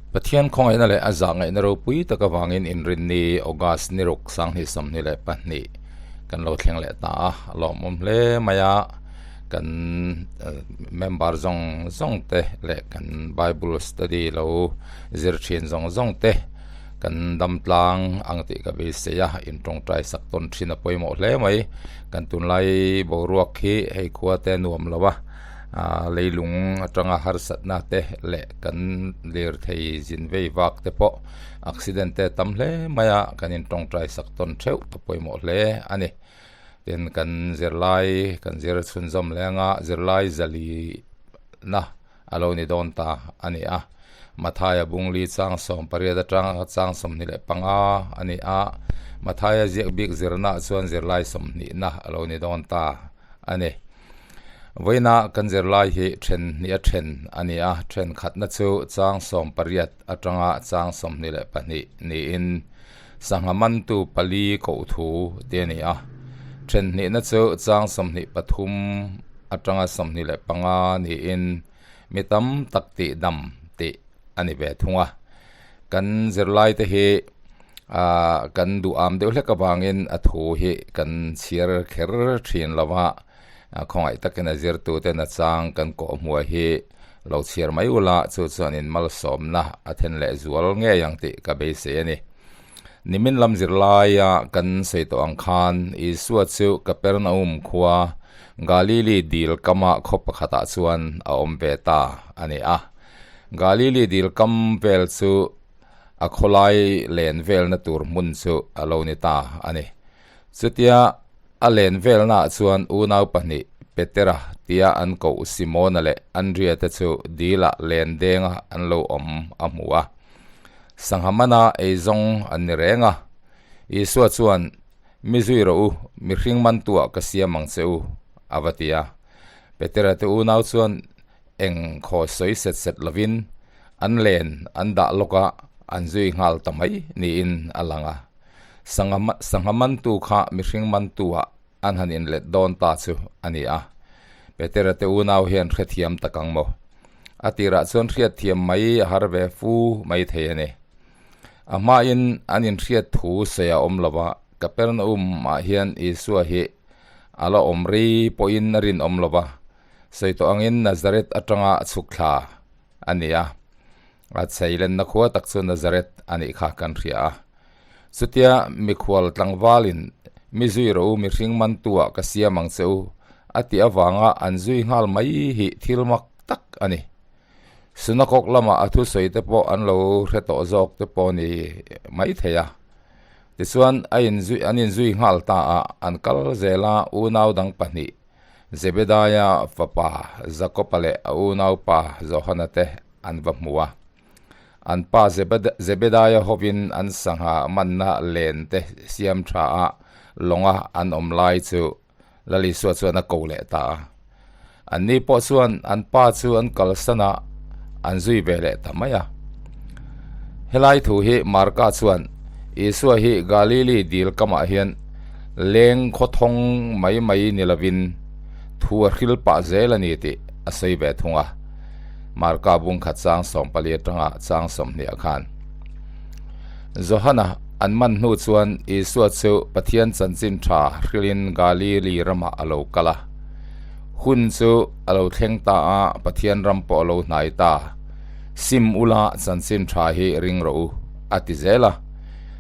Pathian khawngaihna leh a zahngaihna ropui tak avangin Inrinni, August ni ruk 2022 kan lo thleng leh ta a, a lawmawm hle mai a, kan member zawng zawng te leh kan Bible study lo zir thin zawng zawng te kan dam tlang ang tih ka beisei a, in tawngtai sak tawn thin a pawimawh hle mai, kan tunlai boruak hi hei khua te nuam lo a. Aaa leilung atanga harsatna te leh kan lirthei zin vei vak te pawh accident te tam hle mai a kan in tawngtai sak tawn theuh a pawimawh hle a ni tin kan zirlai kan zir chhunzawm leng a zirlai zali na a lo ni dawn ta a ni a Mathaia bungli chang 18 atanga chang 25 a ni a Mathaia ziak bik zirna chuan zirlai 20 na a lo ni dawn ta a ni. Vawiina kan zirlai hi then hnih a then a ni a, then khatna chu chang 18 atanga chang 22 niin sangha mantu pali koh thu te a ni a, then hnihna chu chang 23 atanga 25 niin mi tam tak tih dam tih a ni ve thung a. Kan zirlai te hi ah kan duh am deuh hlek avangin a thu hi kan chhiar kher thin lo va, khawngaih takin a zirtu ten a chang kan kawh hmuah hi lo chhiar mai ula chu chuan in malsawmna a then leh zual ngei ang tih ka beisei a ni. Nimin lam zirlaia kan sawi tawh ang khan Isua chu Kapernaum khua Galili dil kama khaw pakhatah chuan a awm ve ta a ni a. Galili dil kam vel chu a khawlai len velna tur hmun chu a lo ni ta a ni. Chutia a len velnaah chuan unau pahnih Petera tia an koh Simona leh Andria te chu dilah len denga an lo awm a hmu a. Sangha mana eizawng an ni reng a. Isua chuan, Mi zui rawh u, mihring mantuah ka siam ang che u, a va ti a. Petera te unau chuan eng khaw sawi set set lovin an len an dah lawk a, an zui nghal ta mai niin a lang a. Sangha sangha mantu kha mihring mantuah an han inlet dawn ta chu a ni a. Petera te unau hian hrethiam tak ang maw? A tirah chuan hriatthiam mai a har ve fu mai thei a ni. A hmain an inhriat thu sawi a awm lo va, Kapernaum-ah hian Isua hi a la awm rei pawhin a rinawm lo va, sawi tawh angin Nazareth atanga chhuk thla a ni a. A cheilenna khua tak chu Nazareth a nih kha kan hria a. Chutia mikhual tlangvalin mi zui rawh u mihring mantuah ka siam ang che u a tih avanga an zui nghal mai hi thil mak tak a ni. Synagog lamah a thusawi te pawh an lo hre tawh zawk te pawh ni mai thei a. Tichuan a inzui an inzui nghal ta a, an kal zel a unau dang pahnih Zebedaia fapa Jakoba leh a unaupa Johana te an va hmu a. An pa Zebedaia hovin an sangha manna len te siam tha a lawnga an awm lai chu Lal Isua chuan a ko leh ta a. Anni pawh chuan an pa chu an kalsan a, an zui ve leh ta mai a. Helai thu hi Marka chuan Isua hi Galili dil kamah hian leng khawthawng mai mai ni lovin thu a hril pah zel a ni tih a sawi ve thung a. Marka bungkhat chang 14 atanga chang 20 ah khan. Johana an man hnu chuan Isua chu Pathian chanchin tha hrilin Galili ramah a lo kal a. Hun chu a lo thleng ta a, Pathian ram pawh a lo hnai ta. Sim ula chanchin tha hi ring rawh u, a ti zel a.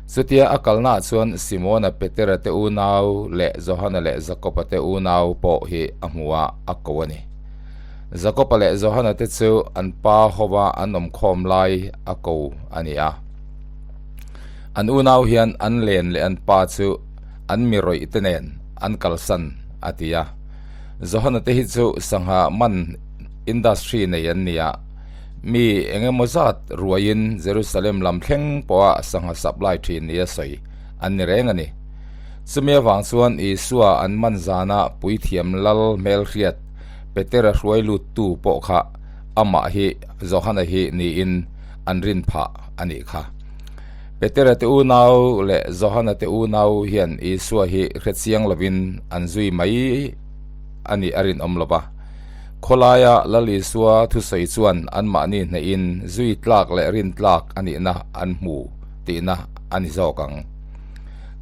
Chutia a kalnaah chuan Simona Petera te unau leh Johana leh Jakoba te unau pawh hi a hmu a, a ko a ni. Jakoba leh Johana te chu an pa hova an awm khawm lai a ko a ni a. An unau hian an len leh an pa chu an mi rawih te nen an kalsan a ti a. Johana te hi chu sangha man industry nei an ni a. Mi eng emaw zat ruaiin Jerusalem lam thleng pawha sangha supply thin nia sawi an ni reng a ni. Chumi avang chuan Isua an man zana puithiam lal hmelhriat Petera hruai luttu pawh kha amah hi Johana hi niin an rin phah a nih kha. Petera te unau leh Johana te unau hian Isua hi hrechiang lovin an zui mai a nih a rinawm lo va. Khawlaia Lal Isua thusawi chuan anmahni hnehin zui tlak leh rin tlak a nihna an hmu tihna a ni zawk ang.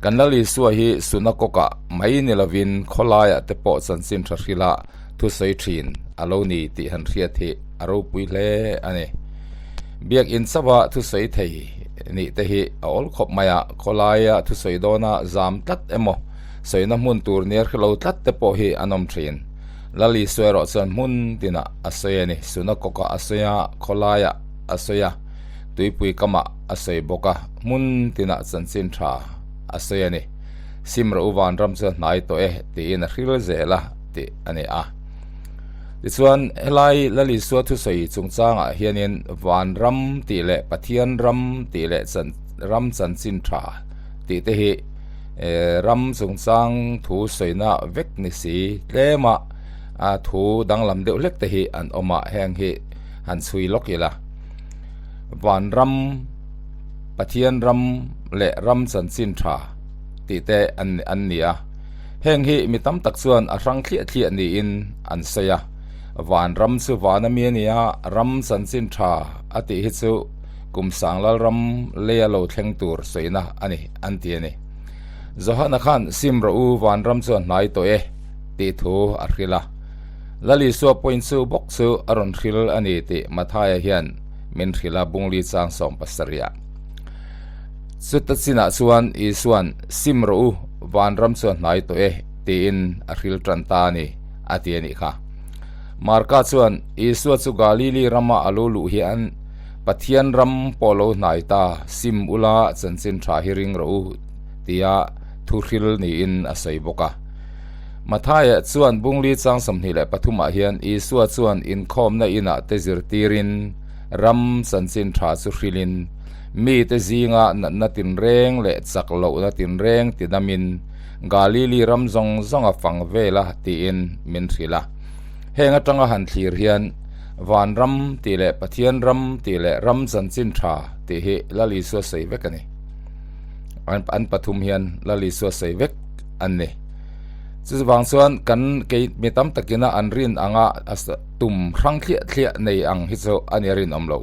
Kan Lal Isua hi sunakawkah mai ni lovin khawlaiah te pawh chanchin tha hrila thusawi thin a lo ni tih han hriat hi a ropui hle a ni. Biakin chauha thusawi thei nih te hi a awl khawp mai a, khawlaia thusawi dawna zam tlat emaw sawina hmun tur nia hrelo tlat te pawh hi an awm thin. Lal Isua erawh chuan hmun tinah a sawi a ni, sunakawkah a sawi a, khawlaiah a sawi a, tuipui kamah a sawi bawk a, hmun tinah chanchin tha a sawi a ni. Sim rawh u vanram chu a hnai tawh e tiin a hril zel a tih a ni a. Tichuan helai Lal Isua thusawi chungchangah hianin vanram tih leh Pathian ram tih leh ram chanchin tha tih te hi ram chungchang thu sawina vek ni si tlema thu danglam deuh hlek te hi an awm a, heng hi han chhui lawk ila. Vanram, Pathian ram leh ram chanchin tha tih te an ni a. Heng hi mi tam tak chuan a hrang thliah thliah niin an sawi a. Vanram chu van ami a ni a, ram chanchin tha a tih hi chu kum sanglal ram leia lo thleng tur sawina a ni an ti a ni. Johana khan sim rawh u vanram chu a hnai tawh e tih thu a hrilh a. Lal Isua pawhin chu bawk chu a rawn hril a ni tih Mathaia hian min hrilh a bungli chang 70. Chuta chinah chuan Isua'n sim rawh u vanram chu a hnai tawh e tiin a hril tan ta a ni a ti a nih kha. Marka chuan Isua chu Galili rama a lo luh hian Pathian ram pawh lo hnai ta sim ula chanchin tha hi ring rawh u tia thu hril niin a sawi bawk a. Mathaia chuan Bungli chang 23 ah hian Isua chuan inkhawmna inah te zirtirin ram chanchin tha chu hrilhin mite zinga natna tinreng leh chak lohna tinreng tinamin Galili ram zawng zawng a fang vel a tiin min hrilh a. Heng atanga han thlir hian Vanram tih leh Pathian ram tih leh ram chanchin tha tih hi Lal Isua sawi vek a ni. An pathum hian Lal Isua sawi vek an ni. Chuvang chuan kan kei mi tam takina an rin anga tum hrang thliah thliah nei ang hi chu a ni a rinawm lo.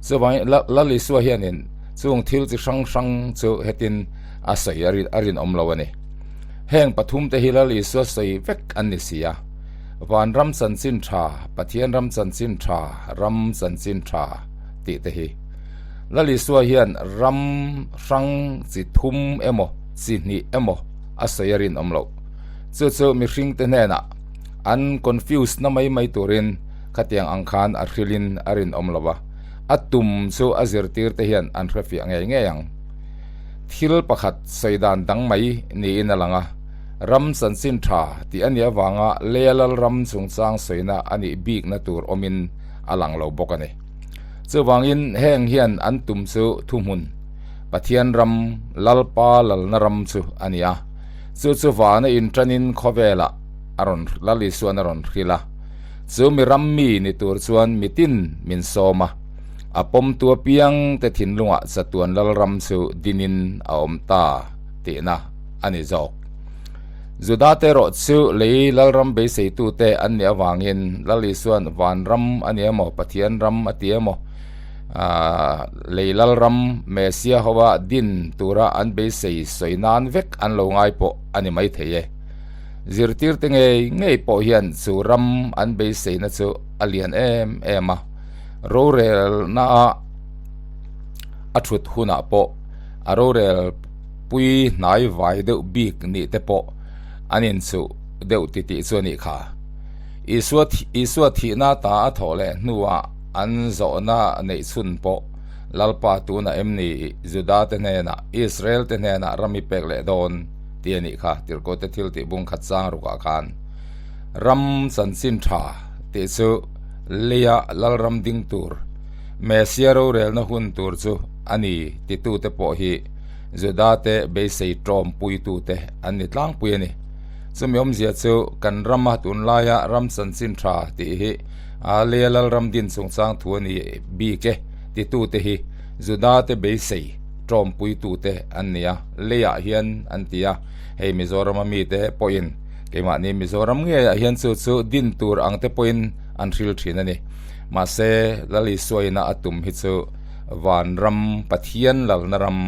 Chuvangin Lal Isua hianin chung thil chi hrang hrang chu hetin a sawi a rinawm lo a ni. Heng pathum te hi Lal Isua sawi vek an ni si a. Vanram chanchin tha, Pathian ram chanchin tha, ram chanchin tha tih te hi. Lal Isua hian ram hrang chi thum emaw chi hnih emaw a sawi a rinawm loh. Chu chu mihringte hnenah an confuse na mai mai turin khatiang ang khan a hrilhin a rinawm lo va, a tum chu a zirtirte hian an hrefiah ngei ngei ang. Thil pakhat sawi dan dang mai niin a lang a, ram chanchin tha tih a nih avanga leia lalram chungchang sawina a nih bikna tur awmin a lang lo bawk a ni. Chuvangin heng hian an tum chu thuhmun. Pathian ram, Lalpa lalna ram chu a ni a. Chu chu vana inṭanin khawvelah a rawn Lal Isuan a rawn hrilh a. Chu mi ram mi ni tur chuan mitin min sawm a. A pawmtu apiang te thinlungah chatuan Lalram chu dinin a awm ta tihna a ni zawk. Judate erawh chu lei Lalram beiseitute an nih avangin Lal Isuan vanram a ni emaw, Pathian ram a ti emaw, Aaa lei lalram Messia hoa din tura an beisei sawi nan vek an lo ngai pawh a ni maithei e. Zirtirte ngei ngei pawh hian chu ram an beiseina chu a lian em em a, rorelna a a thut hunah pawh a rorel pui hnai vai deuh bik nih te pawh an inchuh deuh titih chu a nih kha. Isua Isua thihna ta a thawh leh hnuah An zawhna neih chhun pawh Lalpa tunah em ni Juda te hnenah, Israel te hnenah ram i pek leh dawn tih a nih kha, Tirhkote thil tih bung khat chang rukah khan ram chanchin tha tih chu leia Lalram ding tur, Messia rorelna hun tur chu a ni titute pawh hi Juda te beisei tawmpuitute an ni tlangpui a ni. Chumi awmzia chu kan rama tunlaia ram chanchin tha tih hi A lei a lalram din chungchang thu a ni bik e, titute hi Judate beisei tawmpuitute an ni a, leiah hian an ti a, hei Mizorama mite pawhin keimahni Mizoram ngeiah hian chu chu din tur ang te pawhin an hril thin a ni. Mahse, Lal Isua ina a tum hi chu vanram, Pathian lalna ram,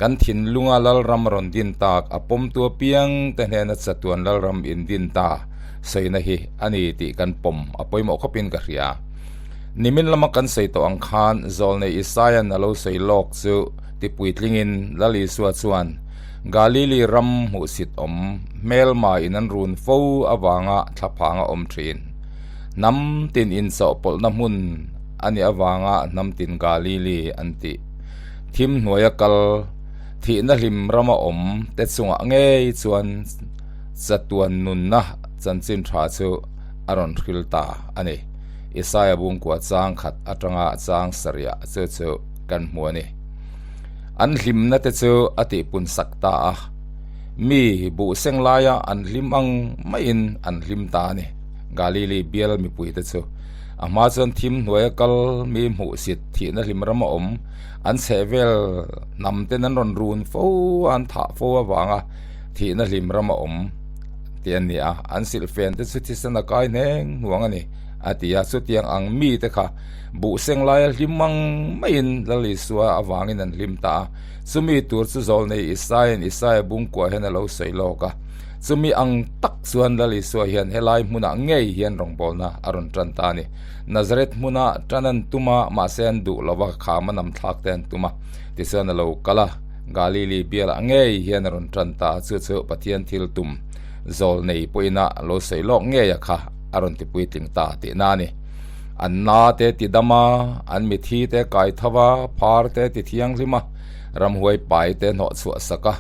kan thinlunga lalram rawn din tak a pawmtu apiang te hnena chatuan lalram in din ta sawina hi a ni tih kan pawm a pawimawh khawpin ka hria. Nimin lama kan sawi tawh ang khan Zawlnei Isaia'n a lo sawi lawk chu tipuitlingin Lal Isua chuan Galili ram hmuhsit awm hmelma in an run fo avanga thlaphang a awm thin. Hnam tin inchawhpawlhna hmun a nih avanga hnam tin Galili an tih. Thim hnuaia kal, thihna hlim rama awm te chungah ngei chuan chatuan nunna chanchin tha chu a rawn hril ta a ni. Isaia bungkua chang khat atanga chang sarih chu chu kan hmu a ni. An hlimna te chu a tihpun sak ta a, mi buh seng laia an hlim ang maiin an hlim ta a ni. Galili bial mipui te chu a hma chuan thim hnuaia kal mi hmuhsit thihna hlim rama awm an chhehvel hnam ten an rawn run fo a, an thah fo avanga thihna hlim rama awm tih an ni a, an silhfen te chu thisen a kai hneng hnuang a ni a ti a, chutiang ang mi te kha Buh seng laia hlim ang maiin Lal Isua avangin an hlim ta a. Chumi tur chu Zawlnei Isaia'n Isaia bungkuah hian a lo sawi lawk a. Chumi ang tak chuan Lal Isua hian helai hmunah ngei hian rawngbawlna a rawn tan ta a ni. Nazareth hmuna tan an tum a, mahse an duh lo va, kham a nam thlak te an tum a. Tichuan a lo kal a, Galili bialah ngei hian a rawn tan ta a, chu chu Pathian thil tum Zawlnei pawhin a lo sawi lawk ngei a kha a rawn tipuitling ta tihna a ni. An na te ti dam a, an mithi te kai tho a, phar te ti thianghlim a, ramhuai pai te hnawh chhuah sak a,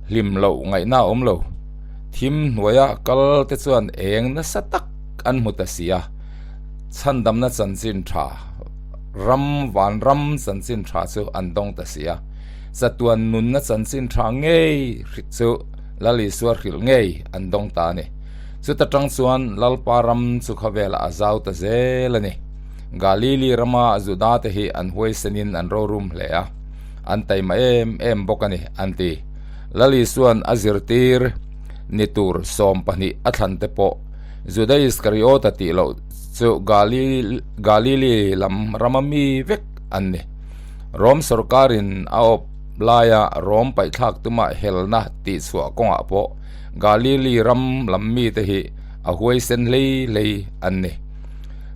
hlim loh ngaihna a awm lo. Thim hnuaia kal te chuan eng nasa tak an hmu ta si a, chhandamna chanchin tha, ram vanram chanchin tha chu an dawng ta si a, chatuan nunna chanchin tha ngei chu Lal Isua hrilh ngei an dawng ta a ni. Chuta tang chuan Lalpa ram chu khawvelah a zau ta zel a ni. Galili rama Juda te hi an huaisenin an rorum hle a, an taima em em bawk a ni, an ti. Lal Isua'n a zirtir ni tur 12 a thlan te pawh Juda Iskariota tih loh chu Galili lam rama mi vek an ni. Rom sorkarin a awp laia Rom paihthlak tuma helna tihchhuah kawngah pawh Galili ram lam mite hi a huaisen hlei hlei an ni.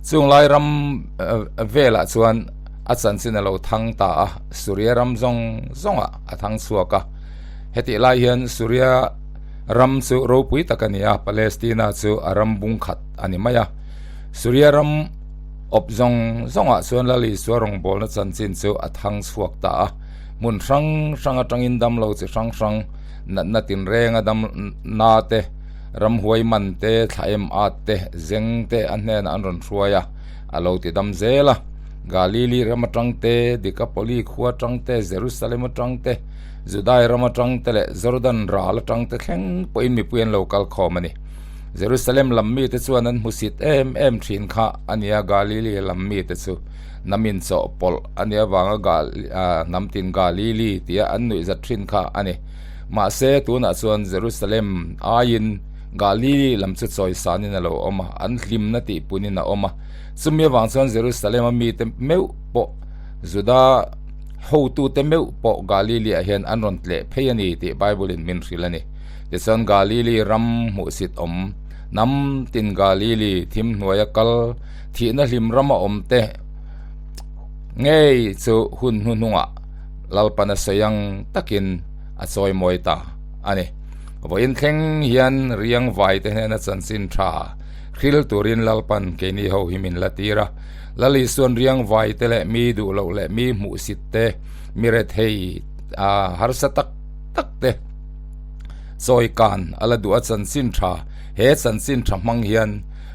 Chung lai ram velah chuan a chanchin a lo thang ta a, Suria ram zawng zawngah a thang chhuak a. Hetih lai hian Suria ram chu ropui tak a ni a, Palestina chu a ram bung khat a ni mai a. Suria ram awp zawng zawngah chuan Lal Isua rawngbawlna chanchin chu a thang chhuak ta a, hmun hrang hrang atangin damlo chi hrang hrang, Natna tinrenga dam na te, ramhuai man te, thla em at te, zeng te a hnenah an rawn hruai a, a lo ti dam zel a. Galili ram atang te, Dekapoli khua atang te, Jerusalem atang te, Judai ram atang te leh Jordan ral atang te thleng pawhin mipui an lo kal khawm a ni. Jerusalem lam mite chuan an hmusit em em thin kha a nia, Galili lam mite chu namin chawhpawlh a nih avanga hnam tin Galili tia an nuihzat thin kha a ni. Mahse, tunah chuan Jerusalem aiin Galili lam chu chawisanin a lo awm a, an hlimna tihpunin a awm a. Chumi avang chuan Jerusalem-a mite meuh pawh, Juda hotute meuh pawh Galili-ah hian an rawn tleh phei a ni tih Bible-in min hrilh a ni. Tichuan Galili ram hmuhsit awm, hnam tin Galili thim hnuaia kal, thihna hlim rama awmte ngei chu hun hnuhnungah Lalpan a sawi ang takin a chawi mawi ta a ni. Vawiin thleng hian riang vai te hnena chanchin tha hril turin Lalpan keini ho hi min la tir a. Lal Isuan riang vai te leh mi duh loh leh mi hmuhsit te, mi rethei harsa tak tak te chawi kan a la duh a chanchin tha. He chanchin tha hmang hian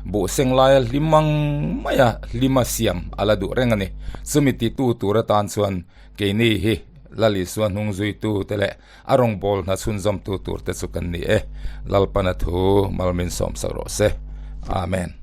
buh seng laia hlim ang maia hlima siam a la duh reng a ni. Chumi titu tur atan chuan keini hi Lal Isua hnung zuitu te leh a rawngbâwl hna chhunzawmtu tur te chu kan ni e. Lalpana thu malmin sawmsak rawh se. Amen.